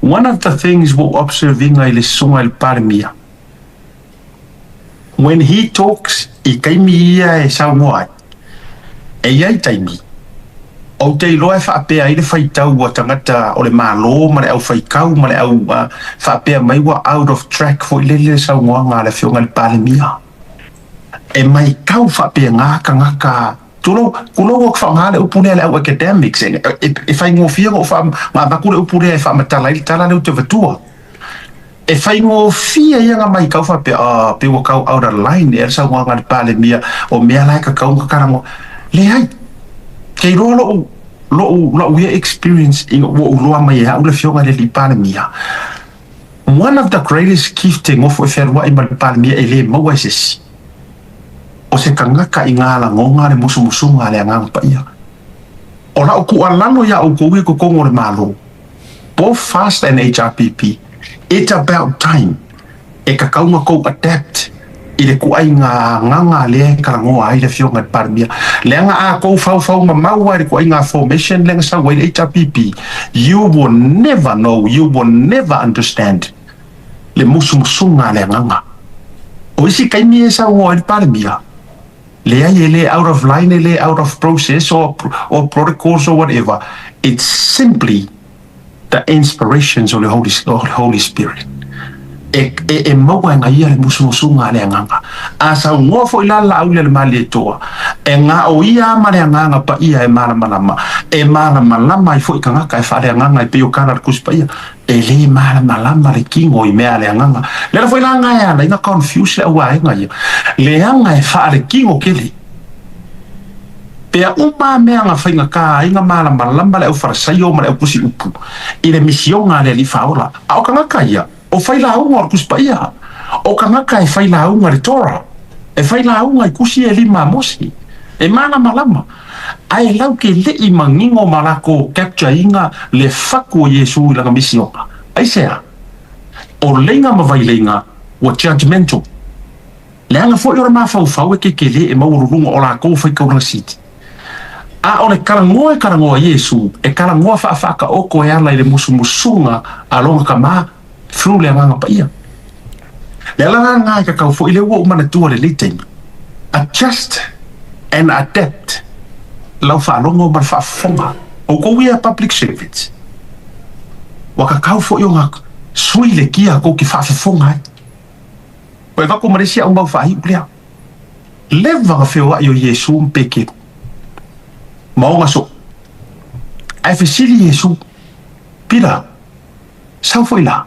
One of the things ua ou observe ina i le susuga i le Palemia, when he talks i taimi ia e saunoa ai, e i ai taimi, ou te iloa e faapea ai le faitau a tagata o le Malo ma le aufaikau ma le au faapea mai ua out of track foi lele le saunoaga a le Afioga i le Palemia. E maitau faapena tagata Tulou, tulou ou te faaaoga le upu lea le au academics, e, e, e faigofie ona ou faa, na avatu le upu lea e faamatala ai le tala lea ou te avatua. E faigofie ia ona maitau faapea, ah, pei ua tau out of line ea le saunoaga a le Palemia, o mea la e tatau ona talanoa. Leai, ke iloa lou, lou, lou ia experience ina ua ou iloa mai e au le Afioga i le Alii Palemia, one of the greatest gift e nofo e fealuai ma le Palemia e le maua e se isi, O se tagata i ngā lagona le musumusuga a le Agaga Paia. O lau tuualalo iā outou i totonu o le Malo, both FAST and HRPP, it's about time e tatau ona tou adapt i le tuaiga agaga lea e talanoa ai le Afioga i le Palemia. Leaga a tou faufau mamau lava i le tuaiga formation lea na sau ai le HRPP, you will never know, you will never understand le musumusuga a le agaga. O isi taimi e saunoa ai le Palemia, leai e le out of line, e le out of process or, or protocols or whatever, it's simply the inspirations of the Holy, of the Holy Spirit. E, e, e maua e ngaia le musumusuga a le agaga. A saunoa foi la le Laauli a le Malietoa, e gao ia ma le agaga paia e malamalama, e malamalama ai foi tagata e faaleagaga e pei o tala a le Tusi Paia. E le malamalama le kino i mea a le agaga. Le ala foi la nga e ala ai na confuse le auvaega ia. Leaga e faalekino tele. Pea uma a mea na faigata ai na malamalama le aufalasaio ma le autusi upu i le misioga a le Alii Faaola. A o tagata ia, o failauga o le Tusi Paia. O tagata e failauga i le Torah. E failauga i tusi e lima a Mose. E malamalama. Ae lau ke leʻi manino ma lako capture ina le fatu o Iesu i lana misiona. Aisea? O leiga ma vaileiga ua judgemental. Leaga foi o le mafaufau e kekele e maualuluga o lakou faitaulaga siti. A o le talanoa e talanoa Iesu, e talanoa faafaataoto e ala i le musumusuga a lona Tama through le Agaga Paia. Le ala la lena e tatau foi lea ua ou manatua lenei taimi, adjust and adapt lau faalogo ma le faafofoga. Outou ia public servants, ua tatau foi ona sui le kia tou te faafofoga ai. Ua avatu ma le isi au mau faaiu lea. Leva na feoai o Iesu ma Pekeru ma ona soo. Ae fesili Iesu, Pila, Sau foi la.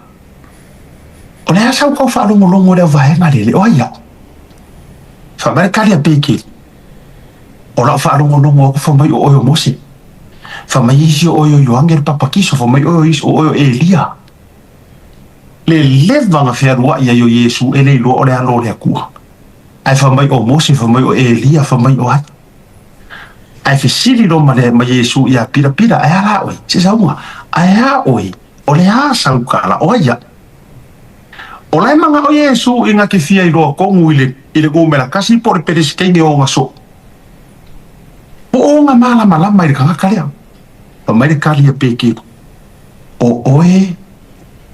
O le a sau kau faalogologo i le auvaega lele, o ai au? Fai mai le tali a Pekeli, O lau faalogologo aku fai mai o oe o Mose. Fai mai isi o oe o Ioane le Papatiso, fai mai oe o oe o Elia. Le leva na fealuai ai o Iesu e le iloa o le alo o le Atua. Ae fai mai o Mose, fai mai o Elia, fai mai o ai. Ae fesili loa ma le ma Iesu iā Pita, Pita, ae a la oe? Se sauga, ae a oe? O le a sau kala? O ai aʻu? O la e manao Iesu i nga ke fia iloa tonu i le i le numera kasi po o le peresetene o ona soo. Po o ona malamalama i le tagata lea. Fai mai le tali a Peteru, O oe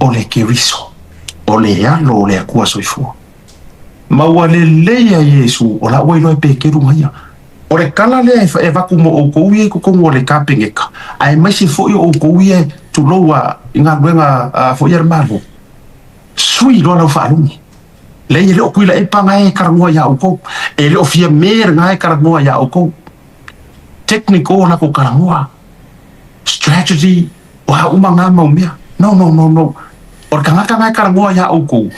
o le Keriso, o le Alo o le Akua Soifua. Ma ua lelei a Iesu, o la ua iloa e Peteru ma ia. O le tala lea e avatu mo outou ia i totonu o le Kapeneta, aemaise foi o outou ia e tulou a i galuega foi a le Malo, sui loa lau faalogo. Leai, e le o Tuilaepa na e talanoa iā outou, e le o Fiame lena e talanoa iā outou. Technical latou talanoa, strategy, o a uma na mau mea. No, no, no, no. O le tagata na e talanoa iā outou,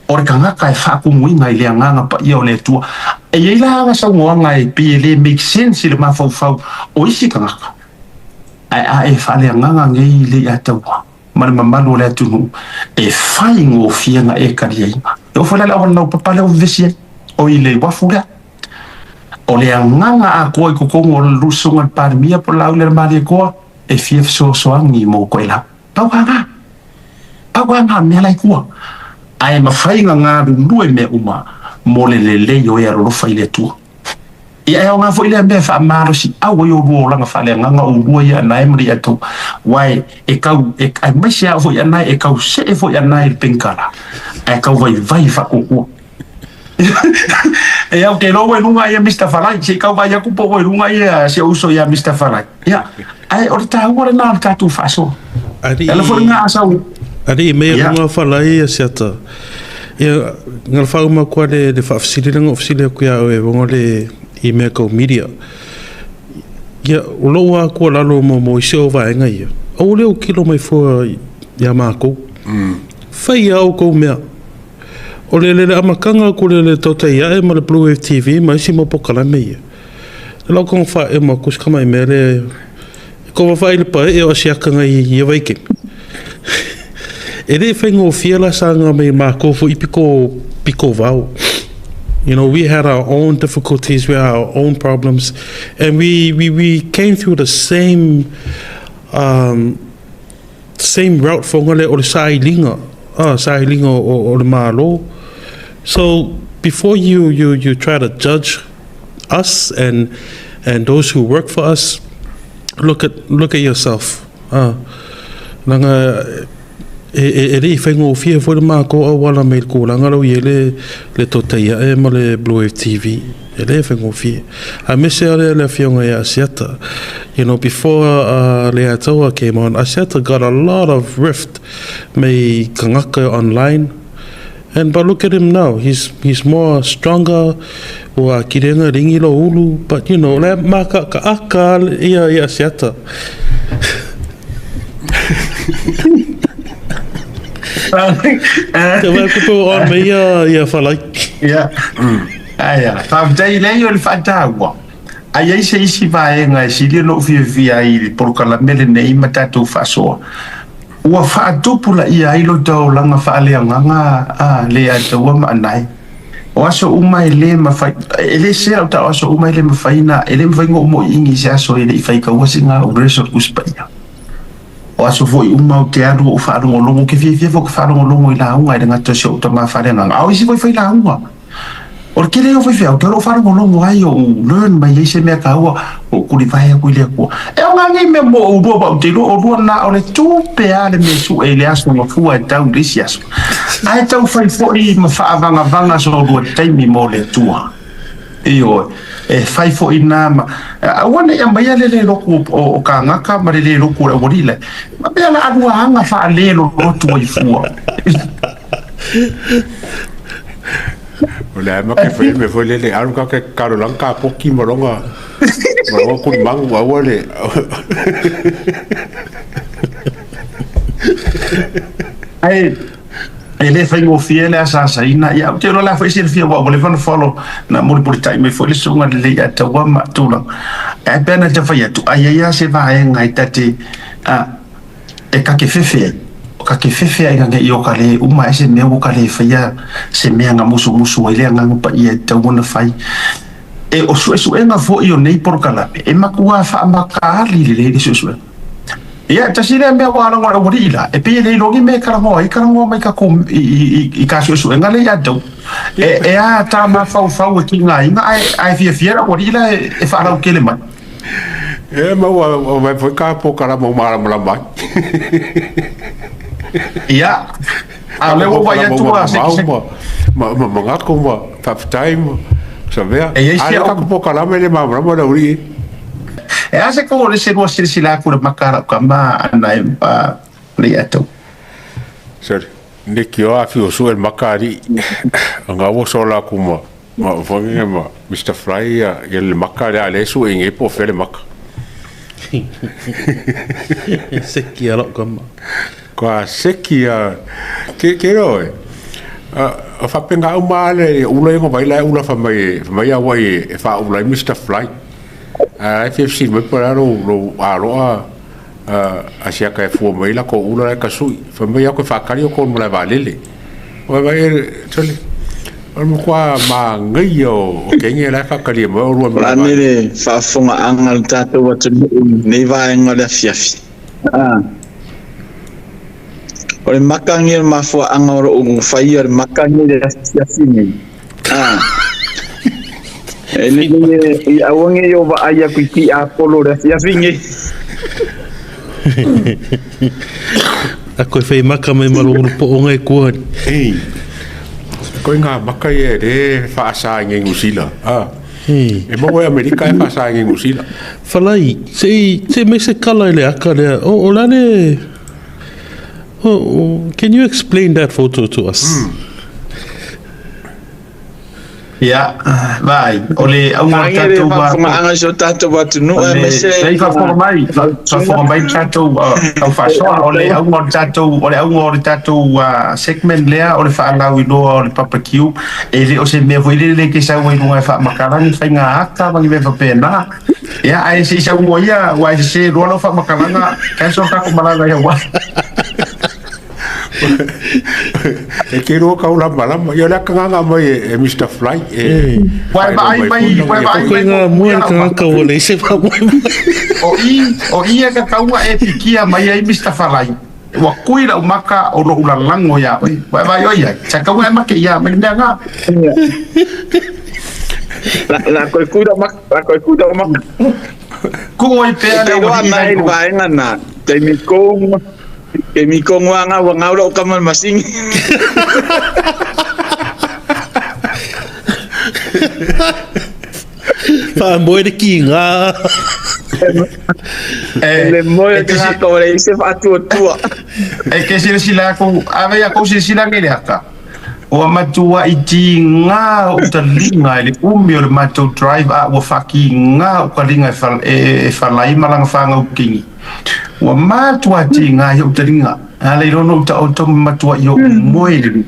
O le tagata e faatumuina i le Agaga Paia o le Atua. E i ai la ana saunoaga e pei e le make sense i le mafaufau o isi tagata, ae a e faaleagaga nei i le iataua ma le mamalu o le atunuu, e faigofie ona e taliaina. E oo foi la i le auala laupapa lea ua vevesi ai, o i le uafu lea. O le agaga atoa i totonu o le Susuga i le Palemia po o le Laaulialemalietoa e fia fesoasoani mo Toelau. Pau aga. Pau aga mea la i tua. Ae mafai ona galulue mea uma mo le lelei o e alolofa i le Atua. Ia e aoga foi lea mea e faamalosiau ai oulua olaga faaleagaga oulua ia anae ma Leiataua, aua e tau, aemaise lava foi anae, e tau see foi anae i le penikala, ae tau vaivai i le faatuatua. Ia ou te iloa ua i luga ia Mister Falai, se i tau vaai atu po ua i luga ia si ou uso ia Mister Falai. Ia, ae o le taua lena o le tatou faasoa. E ala foi lena a sau. Alii mea luga Falai ia Siata. Ia, ngala faauma atu lava le faafesili lea na ou fesili atu ia oe ona le i mea tau media. Ia, o lou lava tuualalo mo isi o vaega ia, aua le autilo mai fua ia matou. Fai lava outou mea. O le le amataga atu o le tautai ae ma le Blue Wave TV ma isi mau polokalame ia, o lau tago faaema atu si tamai mea lea e tau vaavaai i le paee o Asiata nai ia vaitaimi. E le faigofie la saga mai matou foi pito pito vao. You know, we had our own difficulties, we had our own problems, and we came through the same um, same route foga lea o le sailiga, ah, sailiga o, o le Malo. So before you, you, you try to judge us and, and those who work for us, look at, look at yourself. Ah, leaga e, e, e le i faigofie foi le matou auala mai le tulaga lea ua i ai le, le Tautai Ae ma le Blue Wave TV. E le faigofie. Aemaise lava le, le afioga ia Asiata. You know, before uh, Leiataua came on, Asiata got a lot of rift mai tagata online. And but look at him now, he's he's more stronger, ua akilenga lingi lo ulu, but you know, le makakaaka ia ia Asiata. Te wai kupu on me ia ia whalai. Ia. Aia, faafetai leai o le faataua. A i ai se isi vaega e sili ona ou fiafia ai i le polokalame lenei ma tatou faasoa, ua faatupulaia ai lota olaga faaleagaga a Leiataua ma Anae. O aso uma e le mafai, e le sese lau tau o aso uma e le mafai na, e le mafai ona ou moiigi i se aso e le i faitaua sina au verse o le Tusi Paia. O aso foi uma ou te alu ou faalogologo, ou te fiafia foi ou te faalogologo i lauga e le gata o si ou tama faaleagaga, a o isi foi failauga. O le tele ia o faifeau, ou te alu ou faalogologo ai, ou learn mai ai se mea taua, ou tulivae atu i le Atua. E aoga nei mea mo oulua, aua ou te iloa oulua na o le tupe lava le mea sue i le aso gafua e tau i le isi aso. Ae tau fai foi ma faavagavaga so oulua taimi mo le Atua. Ioe, e fai foi na ma, aua ne i aumaia le le lotu o kānaka ma le le lotu o le aualii le, ma mea la alua aga faalelolotu ai fua. O le a ma ke fai me foi lele alu ka ke kalo lang ka poki ma longa ma longa kuli mangu aua le Ai e le faigofie le asaasaina ia ou te iloa la foi silafia aua ua leva ona follow na mulimulitai mai foi le susuga lelei ia Taua ma tulaga ae pei ona ta fai atu a i ai lava se vaega e ta te e kakefefe ai o kakefefe ai ina ne i o ka le uma ai se mea ua ka le faia se mea na musumusu ai le Agaga Paia e tatau ona fai. E o suesuega foi o nei polokalame e matua faamataali lelei le suesuega. Ia, tasi lea mea ua alago e aualii la, e pei e le iloa ni mea e talanoa ai, talanoa mai tatou i, i, i ka suesuega lea ia te E, e a tā mafaufau e kigaina, ae, ae fiafia le aualii la e, e faalautele mai. E ma ua ua mai foi ka polokalame ua malamalama ai. Ia, a o lea ua vaai atu a se, se, ma ma ma manatu ma faafetai ma savea. E i ai A si le au tatou polokalame le malamalama le aualii. E a se ko le se lua silasila atu i le maka a lau tama ana e le ia tou. Sorry. Ne ki o afi o sue le maka alii. Anga ua sola aku ma ma foi ma Mr Fly ia ia le maka lea le sue nge po fe le maka. Seki a lau tama. Kua seki a ke ke ro e. A faapena uma le ula ia vai la ula fa mai fa mai a wai e fa ula Mr Fly. A e fia fesili mai po o le a lou lou aloa a siaka e fua mai la kou ula la e kasui. Fai mai au ke faakali o kou malae vaalele. Oi vai e sole. O le matua māgaia o kenge la e faakalia mai olua i O le malae a nei vaalele. le faafofogaaga a le tatou atunuu i lenei vaega o le afiafi? A. O le maka lenei o le mafuaaga o lou faia o le maka lenei i le afiafi nei. A. E lelei e aua nei o vaai aku i ti Apollo le afiafi nei. A koe whai maka mai ma lo po o ngai kua. Ei. Koe ngā maka ia e re whaasa i ngai Nusila. Ah. E maua e Amerika e whaasa i ngai Nusila. Falai, se i, se mai se kala i le aka lea. O, o lale... O, o, can you explain that photo to us? Ia, vaai, o le auga o le Maangia le tatou faafofogaaga i si o tatou atunuu aemaise Sei faafofoga mai, faafofoga mai le tatou au faasoa, o le auga o le tatou, o le auga o le tatou segment lea o le faalauiloa o le barbecue, e le o se mea foi lele e te sau ai i luga e faamakalagi faiga ata ma ni mea faapena. Ia, ae se i saunoa ia, aua e sese loa lau faamatalaga, cancel tatou malaga i Hawaii. E te roa kau lama lama. Ia le akanganga mai e Mr. Fly. E, Ua e vaai mai, ua e vaai mai. Koe ngā mua le tangata ua lei se whamoe mai. O i, o i e ka taua e pikia mai ai Mr. Falai. Ua kui lau maka o lou lalago iā oe. Ua e vaai oe iai. Sa taua e make iā mai le mea ngā. La, la koe kui lau maka, la koe kui lau maka. Kuu ai pea le au alii nai ko. Vaenga na, taimi kou, taimi kou ngā ua ngau lau kama masingi. Whaamoe le ki ngā. Le moe te ngā kau le ise whaatuatua. E ke silasila aku, ave ia kou silasila nge le aka. Ua matuaʻi tigā oʻu taliga i le umi o le matou drive a ua faakīgā oʻu kaliga e falai ma lana fanau kini. Ua matuā tigā ai oʻu taliga, a laila ona ou taoto ma matuaʻi oʻu moe i le lumi.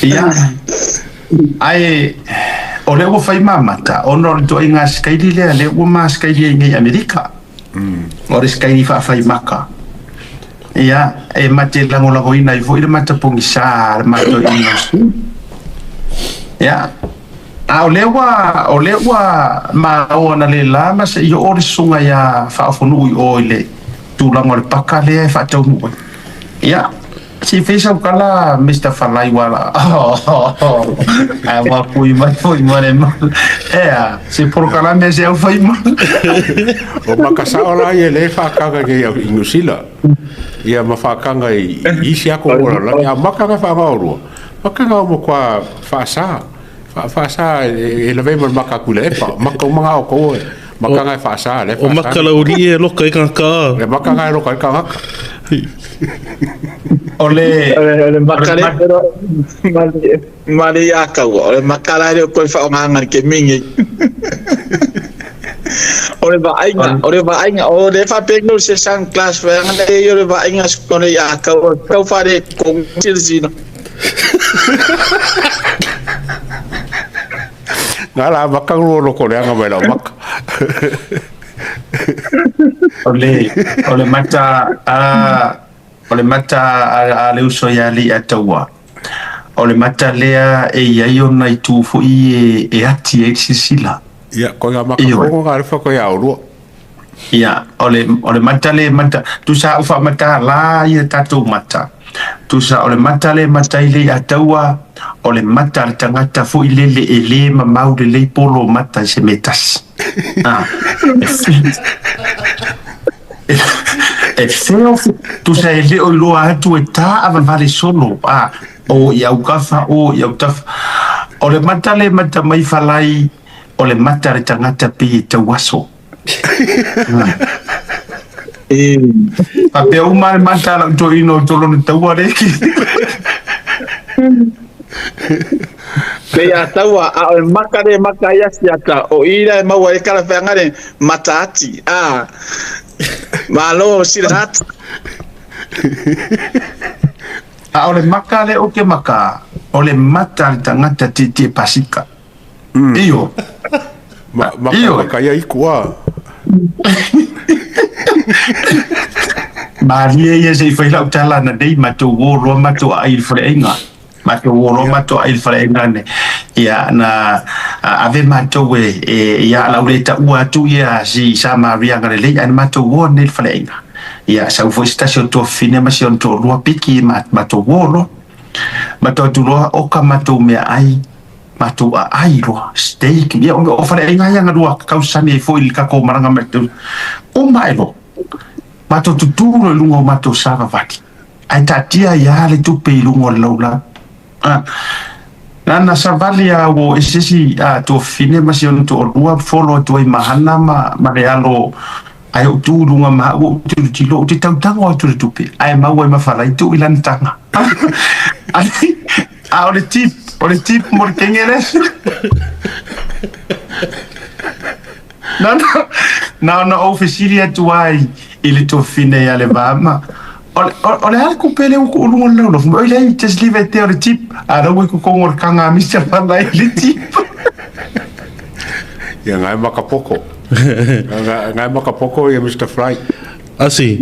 Ia, ae o lea ua fai mamata ona o le ituaiga sikaili lea, lea ua masikaili ai nei i Amerika. O le sikaili faafaimaka. Ia, e mate lagolagoina ai foi le mata pogisā a le matou University. Ia, a o lea ua, o lea ua maoa na le la ma se i oo le susuga iā Faaofonuu i o i le tulaga o le paka lea e faataunuu ai. Ia, se i fai sau tala Mister Falaiuala. Ae ua kui mai foi ma le ea, se polokalame se au fai mai. O maka sao la ia le whakanga nei au i New Zealand. Ia ma whakanga i isi ako o la ia maka nga whangaorua. Maka nga mo kwa whaasa. Whaasa e la vema maka kule epa. Maka umanga o koe. Maka nga whaasa le O maka la uri e loka i kaka. Le maka nga e loka i kaka. O le O le maka le male ia kaua. O le maka la le koe whaonganga ke mingi. O le vaaiga, o le vaaiga, o le whapengu se sun class whaanga nei o le vaaiga skone ia kaua, kau whare kong silasila. Ngā la maka ngā loko le anga mai lau maka. O le, o le mata a, o le mata a, a le uso ia li a taua. O le mata lea e iai ona itu foi e, e ati ai le silasila. Ia, ko ngā maka Ioe. kongo ngā refa ko ia orua. Ia, o le, o le mata le mata, tusa au whaamata la ia tatou mata. Tusa o le mata le mata i le a taua, o le mata le tangata foi lele e le mamau lelei polo mata i se mea tasi. Ah, e, e feo, tusa e le o iloa atu e tā avavale solo, ah, o i aukafa, o i autafa. O le mata le mata mai falai, o le mata le tangata pei e tauaso. Faapea uma le mata a lau toeaina o tolo na taua le ki. Pei a taua, a o le maka le maka ia siata, o i la e maua e kala wheanga le mata ati, a malo sila ati. A o le maka le o ke maka, o le mata le tangata tietie pasika. Io. Ma, maka, Ioe. maka ia iku a. Malie ia se i fai lau tala na nei matou o loa matou aai i le faleaiga. Matou o loa matou aai i le faleaiga ne. Ia na ave matou e, e ia lau le taua atu ia si sa Maria Galilei ae na matou o nei le faleaiga. Ia sau foi se tasi o tuafafine ma si ona toalua piki ma matou o loa. Matou atu loa oka matou meaai. Matou aai loa, steak, ia o faleaiga ia na lua kausani ai foi i le tatou malaga mai le uma ae loa. Matou tutu loa i luga o matou savavali, ae taatia ai lava le tupe i luga o le laulau. A, na na savali lava ua oo ese isi tuafafine ma si ona toalua folo atu ai ma Hana ma, ma le alo ae ou tu i luga ma au ou tilotilo ou te tautago atu i le tupe ae maua ai ma Falai tuu i lana taga. A o le tip, o le tip mo le kenge lea. Na ona, na ona ou fesili atu ai i le tuafafine ia Levama, o le, o, o le a le kupe lea ua tuu i luga o le laulau? Fai mai, oi leai, just leave it there o le tip. A la ua i totonu o le taga a Mister Falai le tip. Ia ngae makapoko. Ngae makapoko ia Mister Fly. Asi.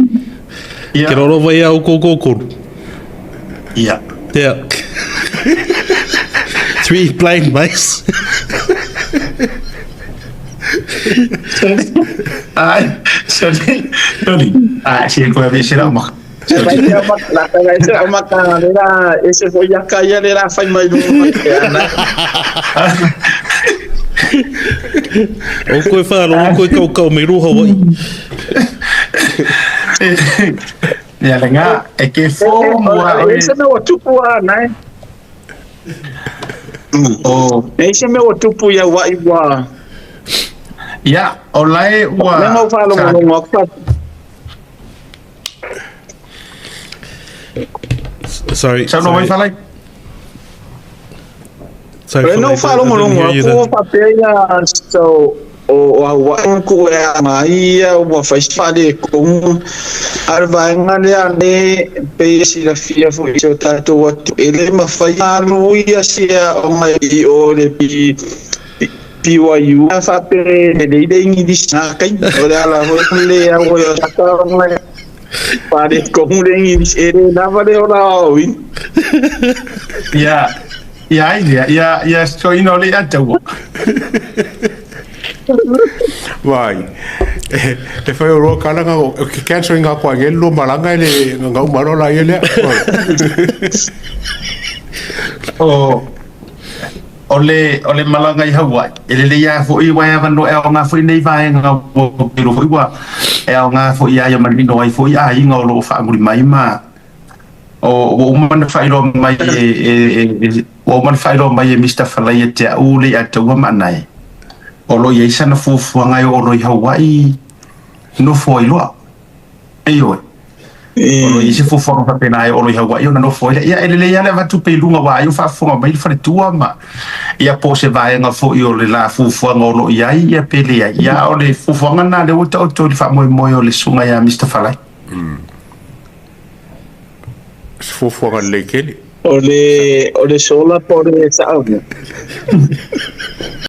Ia. Ke roro vai au ko ko koru. Ia. Yeah. Three blind mice. Ai, sorry, sorry. Ai, si koe ave se rau maka. Mai te ama, la ka ngai se ama ka le la e se foi a ka ia le la fai mai lunga mai te ana. O koe whārongo koe kau kau me ru Hawaii. Ia le ngā, e ke fō mua E se mea ua tupu a nai. O. E se mea ua tupu i Hawaii ua. Ia, o lae ua. Me ngau whaalongolongo aku. Sorry. Saunoa mai Falai. Sorry, E no whaalongolongo aku o whapea ia so o Hawaii ku e anga ia ua whai whare kongu a le vaega lea le pei e silafia foi i si o tatou atu e le mafai alu ia sia o i o le BYU a faapea e lelei le Igilisi na taimi o le ala foi le au o tata ona faaletonu le Igilisi e le lava le ola aoaoina. Ia, ia ai lea, ia, ia soina o le ia taua. Vai. Te whai o roa karanga, o ke cancel i ngā koa ngelu lo maranga e le ngau maro la ia lea. O, O le, o le malaga i Hawaii, e lelei lava foi aua e avanoa, e aoga foi nei vaega ua pelo foi ua, e aoga foi ia ia manino ai foi aiga o lo o faamuli mai ma o, ua uma ona faailoa mai e, e, e, ua uma ona faailoa mai e Mister Falaia te au le ia taua ma anae, o lo o i ai sana fuafuaga e oo loa i Hawaii, nofo ai loa. Ioe. O lo o i ai se fuafuaga faapena e oo i Hawaii ona nofo ai lea. Ia, e lelei lava le avatu pea i luga aua ai o faafofoga mai le faletua ma, ia po o se vaega foi o le la fuafuaga o lo o i ai, ia pe leai. Ia, a o le fuafuaga lena lea ua taoto i le faamoemoe o le susuga ia Mister Falai. Se fuafuaga lelei tele. O le, o le solar po o le sa'o mea.